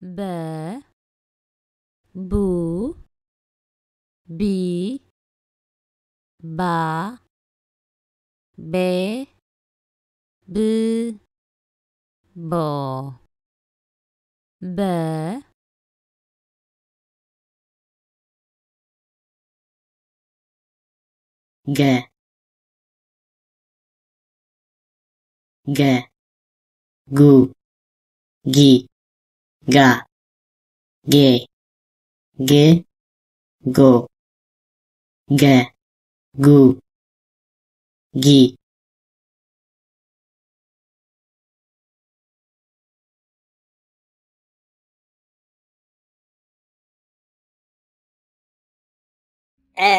በ ቡ ቢ ባ ቤ ብ ቦ በ ገ ገ ጉ ጊ ጋ ጌ ግ ጎ ገ ጉ ጊ ዐ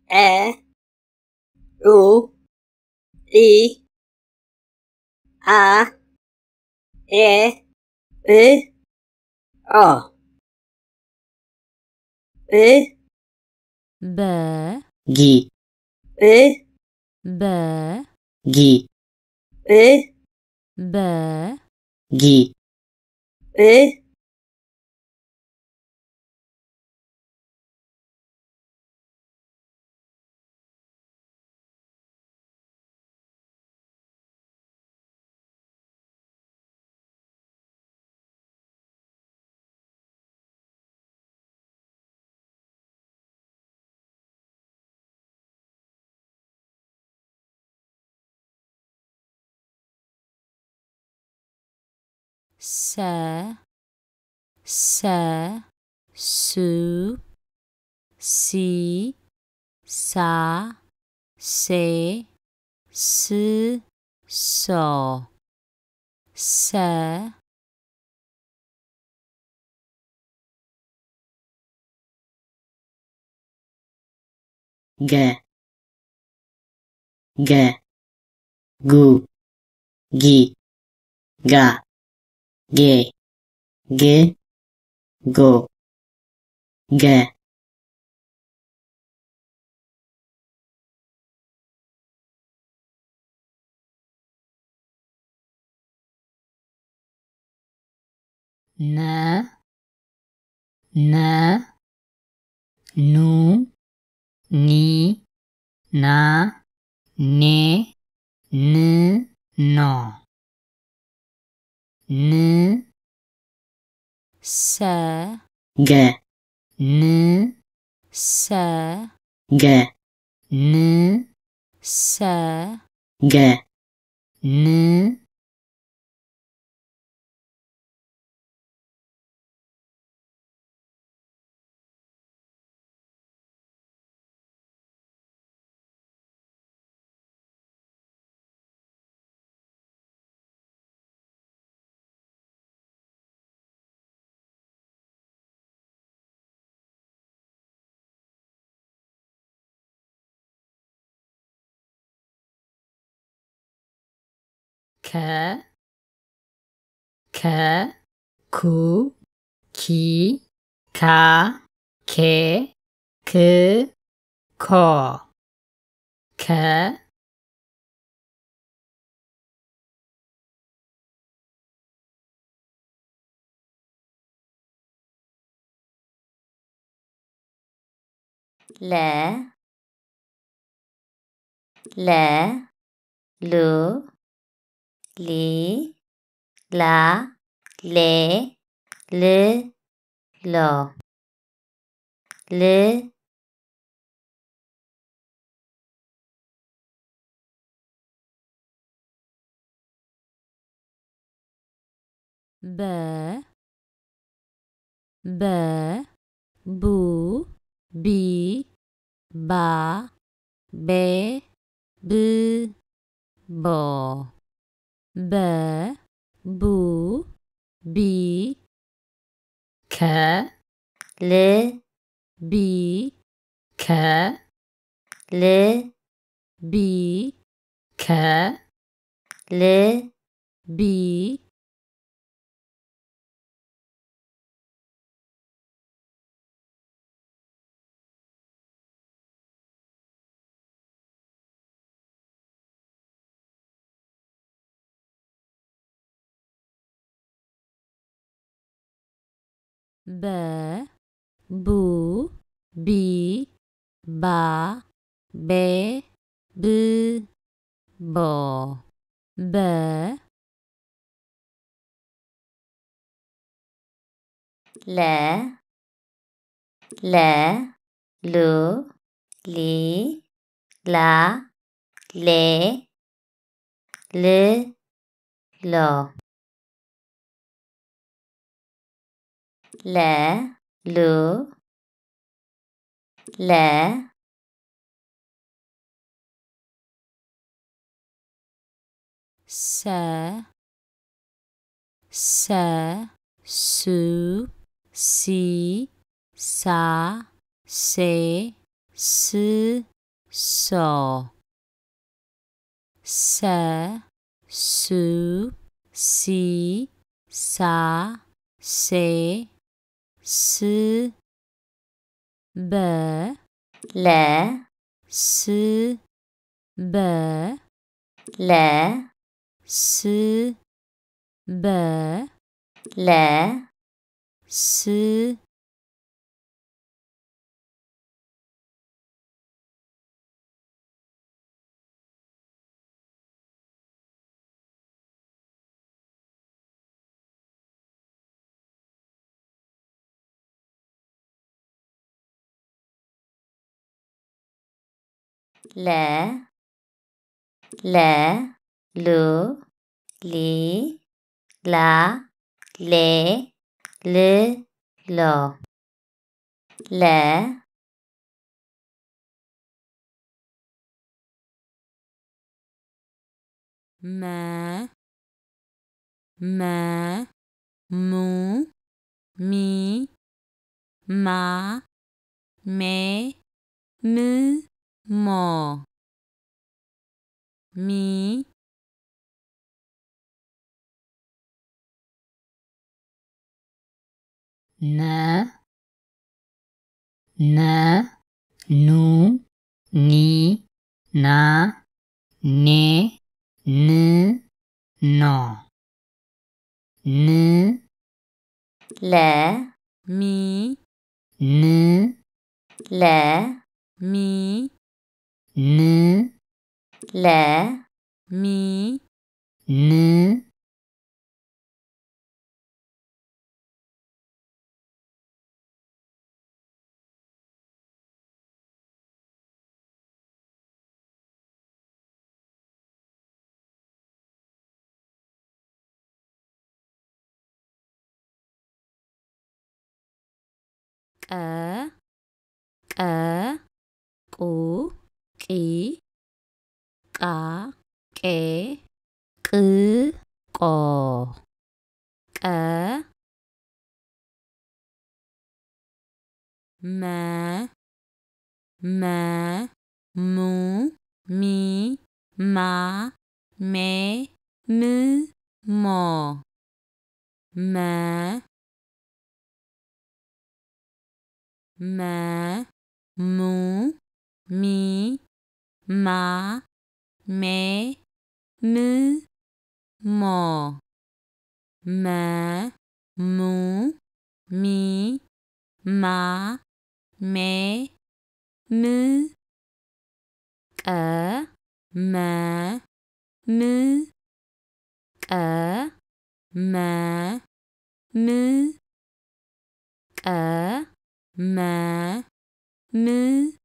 ዐ ዑ ዒ ኣ ዔ እ ዖ እ በ ጊ እ በ ጊ እ በ ጊ እ ሰ ሰ ሱ ሲ ሳ ሴ ስ ሶ ሰ ገ ገ ጉ ጊ ጋ ጌ ግ ጎ ገ ነ ነ ኑ ኒ ና ኔ ን ኖ ን ሰ ገ ን ሰ ገ ን ሰ ገ ን ከ ከ ኩ ኪ ካ ኬ ክ ኮ ከ ለ ለ ሉ ሊ ላ ሌ ል ሎ ል በ በ ቡ ቢ ባ ቤ ብ ቦ በ ቡ ቢ ከ ል ቢ ከ ል ቢ ከ ል ቢ በ፣ ቡ፣ ቢ፣ ባ፣ ቤ፣ ብ፣ ቦ። በ፣ ለ፣ ለ፣ ሉ፣ ሊ፣ ላ፣ ሌ፣ ል፣ ሎ። ለ፣ ሉ፣ ለ፣ ሰ፣ ሰ፣ ሱ፣ ሲ፣ ሳ፣ ሴ፣ ስ፣ ሶ። ሰ፣ ሱ፣ ሲ፣ ሳ፣ ሴ፣ ስ፣ በ፣ ለ፣ ስ፣ በ፣ ለ፣ ስ፣ በ፣ ለ፣ ስ፣ ለ፣ ለ፣ ሉ፣ ሊ፣ ላ፣ ሌ፣ ል፣ ሎ። ለ፣ መ፣ መ፣ ሙ፣ ሚ፣ ማ፣ ሜ፣ ም፣ ሞ። ሚ፣ ነ፣ ነ፣ ኑ፣ ኒ፣ ና፣ ኔ፣ ን፣ ኖ። ን፣ ለ፣ ሚ፣ ን፣ ለ፣ ሚ፣ ን፣ ለ፣ ሚ፣ ን፣ ቀ፣ ቀ፣ ቁ፣ ቂ፣ ቃ፣ ቄ፣ ቅ፣ ቆ። ቀ፣ መ፣ መ፣ ሙ፣ ሚ፣ ማ፣ ሜ፣ ም፣ ሞ። መ፣ መ፣ ሙ፣ ሚ፣ ማ፣ ሜ፣ ም፣ ሞ። መ፣ ሙ፣ ሚ፣ ማ፣ ሜ፣ ም። ቀ፣ መ፣ ም። ቀ፣ መ፣ ም። ቀ፣ መ፣ ም።